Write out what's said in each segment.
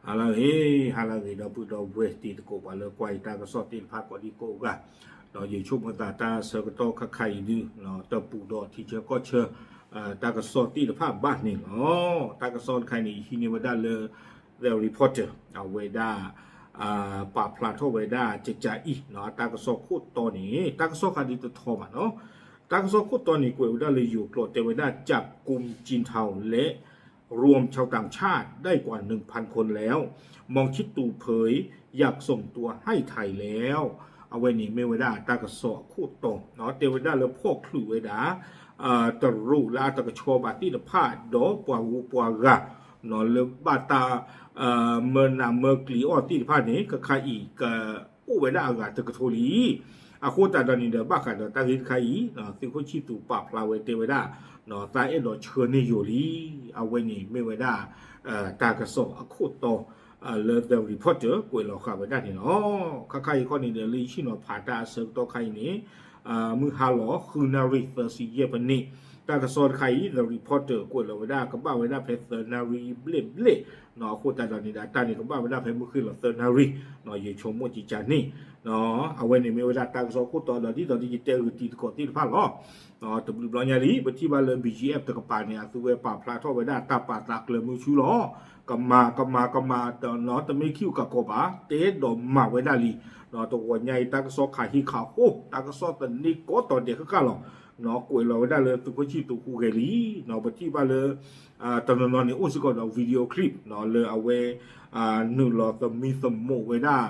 ဟါလၢအဂ့ၤ, ဟါလၢအဂ့ၤ ဒီပုၢ်ဒီဝဲၢ်တံၤသကိး ပှၤလၢကွၢ်ယတၢ်ကစီၣ်သ့ၣ်တဖၣ်ကိးဒံကိးဂၤ, ဒီးယဆိကမိၣ်သးတၢ်ဆၢကတီၢ်ခါခါအံၤဒုး တပူၤဒီးထံဆၢကီၢ်ဆၢ တၢ်ကစီၣ်သ့ၣ်တဖၣ်ဘၣ်န့ၣ်လီၤ. တၢ်ကစီၣ်တခါအံၤန့ၣ် ယဟံးန့ၢ်ဝဲဒၣ်လၢ The Reporter အဝဲဒၣ် ပာ်ဖျါထီၣ်ဝဲဒၣ်ကကးအံၤ တၢ်ကစီၣ်ခိၣ်တီန့ၣ် တၢ်ကစီၣ်ခါဒုးတထီဘၣ်နီၤ. တၢ်ကစီၣ်ခိၣ်တီန့ၣ် ကွဲးဝဲဒၣ်လၢယိၤကျိာ်တဲဝဲဒၣ် จับกุมจีนเทาและรวมชาวต่างชาติได้กว่าหนึ่งพันคนแล้ว มองชิดตู่เผยอยากส่งตัวให้ไทยแล้ว အဝဲန့ၣ်မ့ၢ်ဝဲဒၣ်တၢ်ကစီၣ်အခိၣ်တီ တဲဝဲဒၣ်လၢဖီၣ်ချုးဝဲဒၣ် တရူးလၢအတကဆှီဘၣ်သ့ၣ်တဖၣ် ဒီးပှၤဂုၤပှၤဂၤ လၢဘၣ်တၢ် မၢနးမၢကျံၤအီၤသ့ၣ်တဖၣ်န့ၣ် ခါခါအံၤကအိၣ်ဝဲဒၣ်အဂၤတကထိလံ. အဃိသတးဒီးန့ၣ်ဒီး ဘၣ်ဃးဒီးတၢ်ဂ့ၢ်တခါအံၤ သုးခိၣ်ဆံၣ်သူးပာ်ဖျါဝဲတဲဝဲဒၣ် သးအဲၣ်ဒိးဆှၢန့ၢ်ယိၤလံ. အဝဲန့ၣ်မ့ၢ်ဝဲဒၣ် တၢ်ကစီၣ်အခိၣ်တီ လၢ The Reporter ကွဲးလီၤဃာ်ဝဲဒၣ်န့ၣ်လီၤ. ခါခါအံၤခီန့ၣ်ဒီး လၢယဆ့ၣ်နီၤဖးတၢ်အဆၢကတီၢ်ခါအံၤန့ၣ် မုၢ်ဟါလီၤ ဃုနၣ်ရံၣ်သၢဆံယဲၢ်ဖဲန့ၣ် တၢ်ကစီၣ်တခါအံၤ The Reporter ကွဲးလီၤဝဲဒၣ် ကဘၣ်ဝဲဒၣ်ဖဲသၢနၣ်ရံၣ်ဘျဲၣ်ဘျဲၣ် အဃိသတးဒီးန့ၣ်ဒီး တၢ်န့ၣ်ကဘၣ်ဝဲဒၣ်ဖဲမုၢ်ဃ့ၢ်လီၤသၢနၣ်ရံၣ် ယဆိကမိၣ်ကကးန့ၣ် အဝဲန့ၣ်မ့ၢ်ဝဲဒၣ်တၢ်ကစီၣ်ခိၣ်တီဒီး ဒ်သိးဒီးယတဲဂုာ်တံၤသကိးသ့ၣ်တဖၣ်လီၤ. တဘျုးဘျီညါလံ ပထံၣ်ဘၣ်လၢ ဘီၣ်ကၠံၣ်အ့ၣ် တကပၤန့ၣ် အသုဝဲပာ်ဖျါထီၣ်ဝဲဒၣ်တၢ်ပာ်သးကျၢၤမုဆူလီၤ. ကမၤ ကမၤ ကမၤ တမ့ၢ်ခံးကးကီးဘၣ် တအဲၣ်ဒိးမၤဝဲဒၣ်လံ. တဂီၤညါအံၤ တၢ်ကစီၣ်ခးဟံးခးဃိ တၢ်ကစီၣ်သန့ၤကိးတီၤဒဲးဃၣ်ဃၣ်လီၤ. ကွဲးလီၤဝဲဒၣ်လၢသုးခိၣ်ဆံၣ်သူးဟူးဂဲၤလံ. ပထံၣ်ဘၣ်လၢ တနီၤနီၤန့ၣ် အိၣ်စ့ၢ်ကီးဒီး video clip လၢအဝဲ နုာ်လီၤသမံသမိးဝဲဒၣ်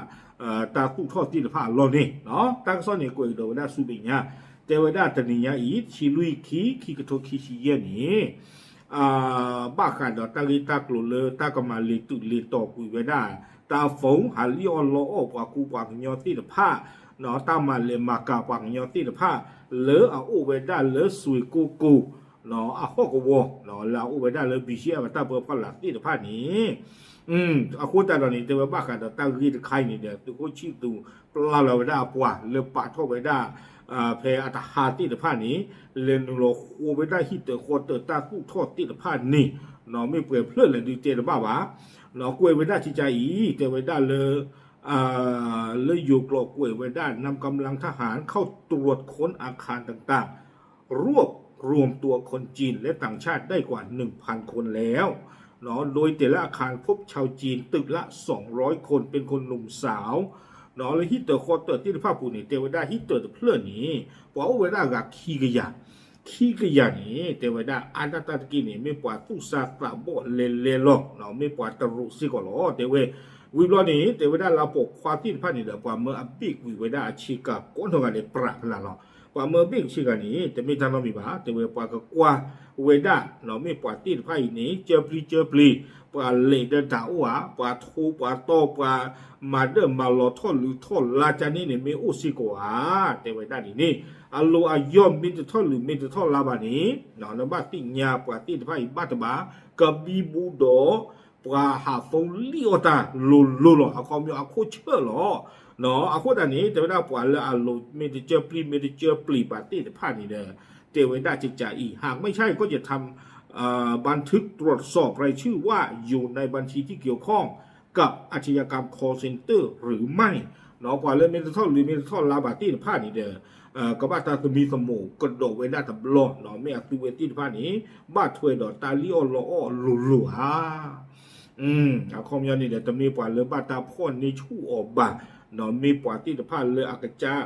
တၢ်သူၣ်ထီၣ်သ့ၣ်တဖၣ်အလီၢ်န့ၣ် တၢ်ကစီၣ်န့ၣ် ကွဲးကဒီးဝဲဒၣ်ဆူမဲာ်ညါ တဲဝဲဒၣ်တနံၤညါအံၤ တဆံလွံၢ်ခံ ခံကထိခံဆံယဲၢ်န့ၣ် ဘၣ်ဃးဒီးတၢ်ဂ့ၢ်တၢ်ကျိၤလၢတၢ်ကမၤလ့ၤတုးလ့ၤတီၤကွံာ်ဝဲဒၣ် တၢ် phone ဟးလံၣ်အီၣ်လီအီၣ်ပှၤကူပှၤကညီသ့ၣ်တဖၣ် တၢ်မၤလဲၤမၤကၤပှၤကညီသ့ၣ်တဖၣ် လၢအအိၣ်ဝဲဒၣ်လၢစွ့ၣ်ကိၢ်ကိၢ် အဟီၣ်ကဝီၤ လၢအအိၣ်ဝဲဒၣ်လၢ ဘီၣ်ကၠံၣ်အ့ၣ် အတၢ်ပၢဖီလာ်သ့ၣ်တဖၣ်န့ၣ် အဃိသတးဒီးန့ၣ် တဲဝဲဘၣ်ဃးဒီးတၢ်ဂ့ၢ်တခါအံၤန့ၣ်ဒီး သုးခိၣ်ဆံၣ်သူး ပျၢ်လီၤဝဲဒၣ်အပှၤလၢပာ်ထီၣ်ဝဲဒၣ် ဖဲအတဟါသ့ၣ်တဖၣ်န့ၣ် လဲၤနုာ်လီၤဃိးဝဲဒၣ်ဟံၣ်တၢၤဃီတၢၤတၢ်သူၣ်ထီၣ်သ့ၣ်တဖၣ်န့ၣ် မ့ၢ်ပှဲၤဖျၢၣ်လဲၣ်ဒုးတဲတဘၣ်ဘၣ် ကွဲးဝဲဒၣ်ကကးအံၤ တဲဝဲဒၣ်လၢ လၢယိၤကျိာ်ကွဲးဝဲဒၣ် นำกำลังทหารเข้าตรวจค้นอาคารต่างๆ รวบรวมตัวคนจีนและต่างชาติได้กว่าหนึ่งพันคนแล้ว โดยแต่ละอาคารพบชาวจีนตึกละสองร้อยคน เป็นคนหนุ่มสาว လၢဟံၣ်တၢၤဃီတၢၤသ့ၣ်တဖၣ်ပူၤန့ၣ် တဲဝဲဒၣ်ဟံၣ်တၢၤတဖျၢၣ်န့ၣ် ပှၤအိၣ်ဝဲဒၣ်အဂၤခံကယၤ ခံကယၤန့ၣ် တဲဝဲဒၣ်အါဒၣ်တၢ်တက့ၢ်န့ၣ် မ့ၢ်ပှၤသူၣ်စၢ်သးဘီၣ်လဲၤလဲၤလီၤ မ့ၢ်ပှၤတရူးစ့ၢ်ကီးလီၤ တဲဝဲ ဝံၤဘျီန့ၣ် တဲဝဲဒၣ်လၢအပိာ်ခွါသ့ၣ်တဖၣ်န့ၣ်ဒီး ပှၤမၢအဘ့ၣ်ကွံာ်ဝဲဒၣ်အဆ့ကၤကိးနီၢ်ဂၤဒဲးပြးဖဲလၢ်လီၤ. ပှၤမၢအဘ့ၣ်ဆ့ကၤန့ၣ် တမ့ၢ်တၢ်နီတမံၤဘၣ် တဲဝဲပှၤကကွၢ်ဝဲဒၣ် မ့ၢ်ပှၤသ့ၣ်တဖၣ်အံၤန့ၣ် ကၢပျံၤကၢပျ့ၤ ပှၤလဲၤဒီးတၢ်အိၣ်ဧါ ပှၤထိပှၤတီပှၤ မၤဒၢၣ်မၤလီၤထီၣ်လုၢ်ထီၣ်လါကန့ၣ်န့ၣ် မ့ၢ်အိၣ်စ့ၢ်ကီးဧါ တဲဝဲဒၣ်န့ၣ်န့ၣ် အလိၤအယီၢ်မ့ၢ်တထီၣ်လုၢ်မ့ၢ်တထီၣ်လါဘၣ်န့ၣ် နဘၣ်သ့ၣ်ညါပှၤသ့ၣ်တဖၣ်အံၤဘၣ်တဘၣ် ကဘံဘူဒီး ပှၤဟးဖီလံၣ်အီၣ်တၢ်လိၤလိၤလီၤ အခီပညီအခိၣ်ဆၢၣ်လီၤ. အဃိသတးန့ၣ် တဲဝဲဒၣ်ပှၤလၢအလိၤမ့ၢ်တကၢပျံၤမ့ၢ်တကၢပျ့ၤဘၣ်သ့ၣ်တဖၣ်န့ၣ်ဒီး တဲဝဲဒၣ်ကကးအံၤ หากไม่ใช่ก็จะทำ บันทึกตรวจสอบรายชื่อว่าอยู่ในบัญชีที่เกี่ยวข้องกับอาชญากรรม call center หรือไม่ ပှၤလၢမ့ၢ်တထီၣ်လုၢ်မ့ၢ်တထီၣ်လါဘၣ်သ့ၣ်တဖၣ်န့ၣ်ဒီး ကဘၣ်တၢ်သမံသမိးကဒီးဝဲဒၣ်တဘျီ မ့ၢ်အသုဝဲသ့ၣ်တဖၣ်န့ၣ် ဘၣ်ထွဲဒီးတၢ်လံၣ်အီၣ်လီအီၣ်လိၤလိၤဧါ အခီပညီန့ၣ်ဒီး တမ့ၢ်ပှၤလၢဘၣ်တၢ်ဖီၣ်န့ၢ်ဆူၣ်အီၤဘၣ် မ့ၢ်ပှၤသ့ၣ်တဖၣ်လၢအကစၢ်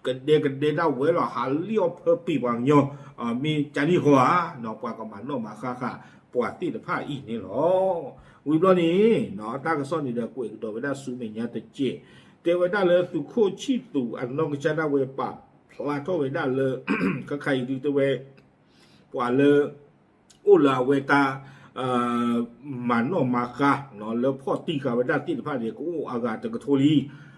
ကဒဲကဒဲဒၣ်ဝဲလီၤ ဟးလံၣ်အီၣ်ဖၢပံာ်ပှၤကညီ မ့ၢ်ကန့ၣ်ဃီဧါ ပှၤကမၤနီၣ်မၤဃါဃာ်ပှၤသ့ၣ်တဖၣ်အံၤန့ၣ်လီၤ. ဝံၤဘျီန့ၣ် တၢ်ကစီၣ်န့ၣ်ဒီးကွဲးကဒီးဝဲဒၣ်ဆူမဲာ်ညါတကဲး တဲဝဲဒၣ်လၢသုးခိၣ်ဆံၣ်သူးအနီၢ်ကစၢ်ဒၣ်ဝဲပာ်ဖျါထီၣ်ဝဲဒၣ်လၢ ခါခါအံၤဒုးတဲဝဲ ပှၤလၢ အိၣ်လၢအဝဲတၢ် မၤနီၣ်မၤဃါ လၢဖီၣ်တံၢ်ဃာ်ဝဲဒၣ်သ့ၣ်တဖၣ်န့ၣ် ကအိၣ်အဂၤတကထိလံ.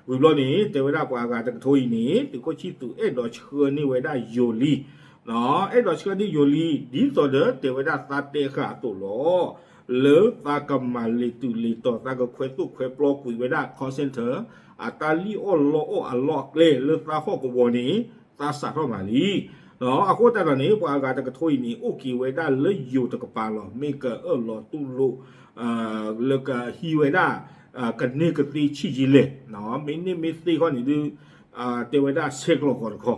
ဝံၤဘျီန့ၣ် တဲဝဲဒၣ်ပှၤအဂၤတကထိအံၤန့ၣ် သုးခိၣ်ဆံၣ်သူးအဲၣ်ဒိးဆှၢန့ၢ်ဝဲဒၣ်ယိၤလံ အဲၣ်ဒိးဆှၢန့ၢ်ယိၤလံ ဒ်သိးဒီးတဲဝဲဒၣ်သးတဲဃာ်အသိးလီၤ. လၢသးကမၤလ့ၤတုၤလ့ၤတီၤ သးကခွဲးသိၣ်ခွဲးပျီကွံာ်ဝဲဒၣ် call center အတၢ်လံၣ်အီၣ်လီအီၣ်အလီၢ်အကျဲလၢသးဟီၣ်ကဝီၤန့ၣ် သးစးထီၣ်မၤလံ. အဃိသတးဒီးန့ၣ် ပှၤအဂၤတကထိအံၤန့ၣ် အိၣ်က့ၤဝဲဒၣ်လၢယိၤတကပၤလီၤ. မ့ၢ်ကအၢၣ်လီၤတူၢ်လိာ် လၢကဟံးဝဲဒၣ် ကန့ၢ်ကသ့ဆံးယံာ်လဲၣ်, မ့ၢ်န့ၢ်မ့ၢ်သ့ခီန့ၣ်ဒုး တဲဝဲဒၣ်ဆဲးကျိးဂီၤတခီ,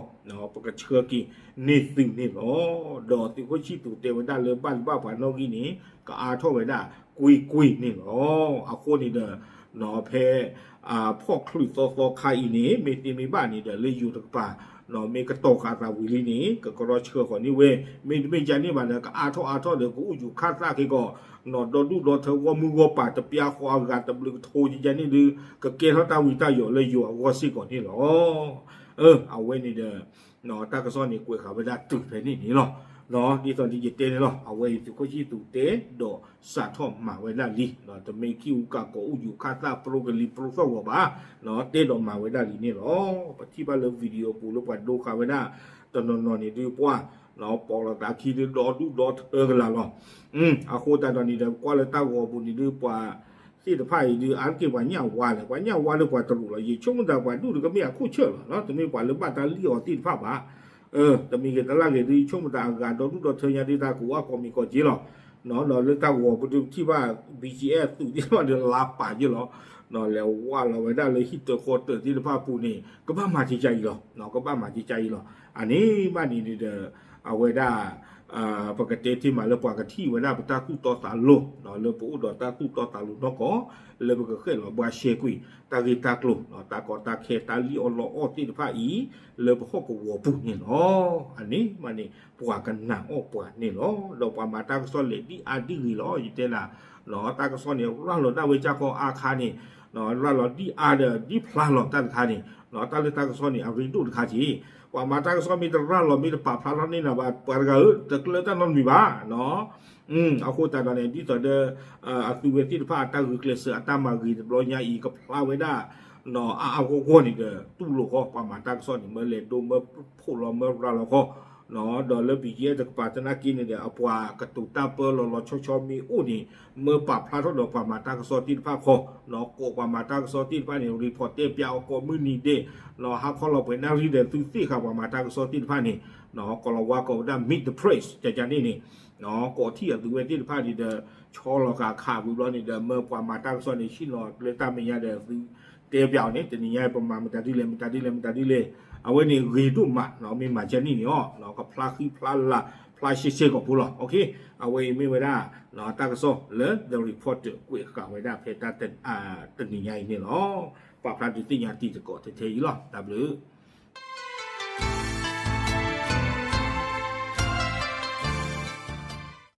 ပကဆှၢက့ၤန့ၢ်သုန့ၣ်လီၤ. ဒီးသုးခိၣ်ဆံၣ်သူးတဲဝဲဒၣ်လၢဘၣ်တဘၣ်ပှၤနီၣ်ဂံၢ်န့ၣ် ကအါထီၣ်ဝဲဒၣ်ကွ့ၢ်ကွ့ၢ်န့ၣ်လီၤ. အဃိန့ၣ်ဒီး ဖဲ ဖီၣ်ချုးသီသီခါအံၤန့ၣ် မ့ၢ်သ့မ့ၢ်ဘၣ်န့ၣ်ဒီး လၢယိၤတကပၤ မ့ၢ်ကတီၤဃာ်သးဝံၤလံန့ၣ် ကကရီဆှၢဃီၤန့ၢ်ဝဲ, မ့တမ့ၢ်ဒ်န့ၣ်ဘၣ်ဒီး ကအါထီၣ်အါထီၣ်ဒီး ကအူယူၤခးသၣ်က့ၤကီး ဒီဒူၣ်ဒီထၢဂီၢ်မုၢ်ဂီၢ်ပၤတပျၢ်ဃီအဂၤတဘျုးကထိယကန့ၣ်ဒုး ကကဲထီၣ်တၢ်ဝံတၢ်ယိးလၢယိၤအဂီၢ်စ့ၢ်ကီးန့ၣ်လီၤ. အဝဲန့ၣ်ဒီး တၢ်ကစီၣ်န့ၣ်ကွဲးဃာ်ဝဲဒၣ်တုၤဖဲန့ၣ်န့ၣ်လီၤ. ဒ်သိးဒ်ယတဲန့ၣ်လီၤ. အဝဲအံၤသုးခိၣ်ဆံၣ်သူးတဲ ဒီးစးထီၣ်မၤဝဲဒၣ်လံ, တမ့ၢ်ခံအူကးကိးအူယူၤခးသၣ်ပြိကလံၤပြိသီၣ်ဂီၤဘၣ်, တဲဒီးမၤဝဲဒၣ်လံန့ၣ်လီၤ. ပထံၣ်ဘၣ်လၢ video ပူၤလၢပှၤဒိဃာ်ဝဲဒၣ် တနီၤနီၤန့ၣ်ဒုးပှၤ ပိာ်လီၤသးခံဒုးဒီဒူၣ်ဒီထၢကလာ်လီၤ. အဃိသတးဒီးန့ၣ်ဒီး ကွၢ်လၢတၢ်ဂီၤပူၤန့ၣ်ဒုးပှၤသ့ၣ်တဖၣ်အံၤဒုး အါတက့ၢ်ပှၤညၣ်ဝါလဲၣ်, ပှၤညၣ်ဝါလၢပှၤတရူးလီၤ. ယဆိကမိၣ်သးပှၤဒူၣ်တကမ့ၢ်အခိၣ်ဆၢၣ်လီၤ, တမ့ၢ်ပှၤလၢဘၣ်တၢ်လံၣ်အီၤသ့ၣ်တဖၣ်ဘၣ်. တမံၤဂ့ၤတလၢ်ဂ့ၤဒုး ယဆိကမိၣ်သးအဂၤဒီဒူၣ်ဒီထၢညါဒုး တၢ်ကဝါကိးမံၤကိးက့လီၤ. ဒီးလၢတၢ်ဂီၤပူၤဒုးပထံၣ်ဘၣ် BGF သုးသ့ၣ်တဖၣ်ဒုးလါပာ်ယ့ၢ်လီၤ. လဲၤဝါလီၤဝဲဒၣ်လၢဟံၣ်တၢၤဃီတၢၤသ့ၣ်တဖၣ်အပူၤန့ၣ် ကဘၣ်မၤကကါအံၤလီၤ, ကဘၣ်မၤကကါအံၤလီၤ. အန့ၣ်ဘၣ်န့ၣ်န့ၣ်ဒီး အဝဲဒၣ် ပကတဲတ့ၢ်မးလၢပှၤကထံၣ်ဝဲဒၣ်ပတၢ်သူၣ်တီသးလိၤ လၢပအိၣ်ဒီးတၢ်သူၣ်တီသးလိၤနီၢ်ကီၢ် လၢပကဃဲၣ်လီၤဘှါရှဲကွံာ် တၢ်ဂ့ၢ်တၢ်ကျိၤ တၢ်ကီတၢ်ခဲ တၢ်လံၣ်အီၣ်လီအီၣ်သ့ၣ်တဖၣ်အံၤ လၢပဟီၣ်ကဝီၤပူၤန့ၣ်လီၤ. အန့ၣ်မးန့ၣ် ပှၤကနာ်အီၣ်ပှၤန့ၣ်လီၤ. ဒီးပှၤမၤတၢ်ကစီၣ်လဲၤဒ်အါဒ်ဂ့ၤလီၤ. ယတဲနၤ တၢ်ကစီၣ်န့ၣ် ရၤလီၤဒၣ်ဝဲကၢ်ကီအါခါန့ၣ် ရၤလီၤဒ်အါဒီးဒ်ဖျါလီၤတၢ်တခါန့ၣ် တၢ်လၢတၢ်ကစီၣ်န့ၣ် အရ့ဒိၣ်တခါက့ၤ ပှၤမၤတၢ်ကစီၣ်မ့ၢ်တရၤလီၤမ့ၢ်တပာ်ဖျါထီၣ်န့ၢ်နၤဘၣ် ပှၤတဂၤဧၢ တကျၢတၢ်နီတမံၤဘၣ်. အဃိသတးဒီးန့ၣ် ဒ်သိးဒီး အသုးဝဲသ့ၣ်တဖၣ်အတၢ်ဂုာ်ကျဲးစၢးအတၢ်မၤဂ့ၤတဘျီညါအံၤ ကဖျါဝဲဒၣ် အါအါဂီၢ်ဂီၢ်န့ၣ်ဒီး တူၢ်လိာ်ဃီ ပှၤမၤတၢ်ကစီၣ်န့ၣ် မၢလဲၤဒိမၢဖှိၣ်လီၤမၢရၤလီၤဃီ ဒီးလၢ BGF တကပၤသနာ်က့န့ၣ်ဒီး အပှၤကတိၤတၢ်ပၢလီၤလီၤဆီဆီမ့ၢ်အိၣ်န့ၣ် မၢပာ်ဖျါထီၣ်ဒီးပှၤမၤတၢ်ကစီၣ်သ့ၣ်တဖၣ်ခီ ကိးပှၤမၤတၢ်ကစီၣ်သ့ၣ်တဖၣ်န့ၣ် report တဲပၠးအီၤကိးမုၢ်နံၤဒဲး ဟါခီလီၤပှဲၤနၣ်ရံၣ်ဒီး သုသ့ၣ်ဃာ်ပှၤမၤတၢ်ကစီၣ်သ့ၣ်တဖၣ်န့ၣ် ကိးလီၤဝါကိးဝဲဒၣ် meet the press ကကန့ၣ်န့ၣ် ကိးထံၣ်အသုးဝဲသ့ၣ်တဖၣ်န့ၣ်ဒီး ဆီလီၤဃာ်ခးဝံၤဘျီန့ၣ်ဒီး မၢပှၤမၤတၢ်ကစီၣ်န့ၣ် ဟံးလီၤလၢတၢ်မဲာ်ညါဒီး သုတဲပၠးအီၤန့ၣ် တနံၤညါပမၤမတၤဒ်လဲၣ် မတၤဒ်လဲၣ် မတၤဒ်လဲၣ် အဝဲန့ၣ်ဂ့ၤဒိၣ်မး မ့ၢ်မၤကန့ၣ်န့ၣ်အီၤ ကဖျါဃံဖျါလၤ ဖျါရှဲရှဲကီၢ်ဖိလီၤ. အဝဲအံၤမ့ၢ်ဝဲဒၣ် တၢ်ကစီၣ်လၢ The Reporter ကွဲးဃာ်ဝဲဒၣ်ဖဲတၢ် တနံၤညါအံၤန့ၣ်လီၤ. ပာ်ဖျါဒုးသ့ၣ်ညါတံၤသကိးထဲထဲအံၤလီၤ. တၢ်ဘျုး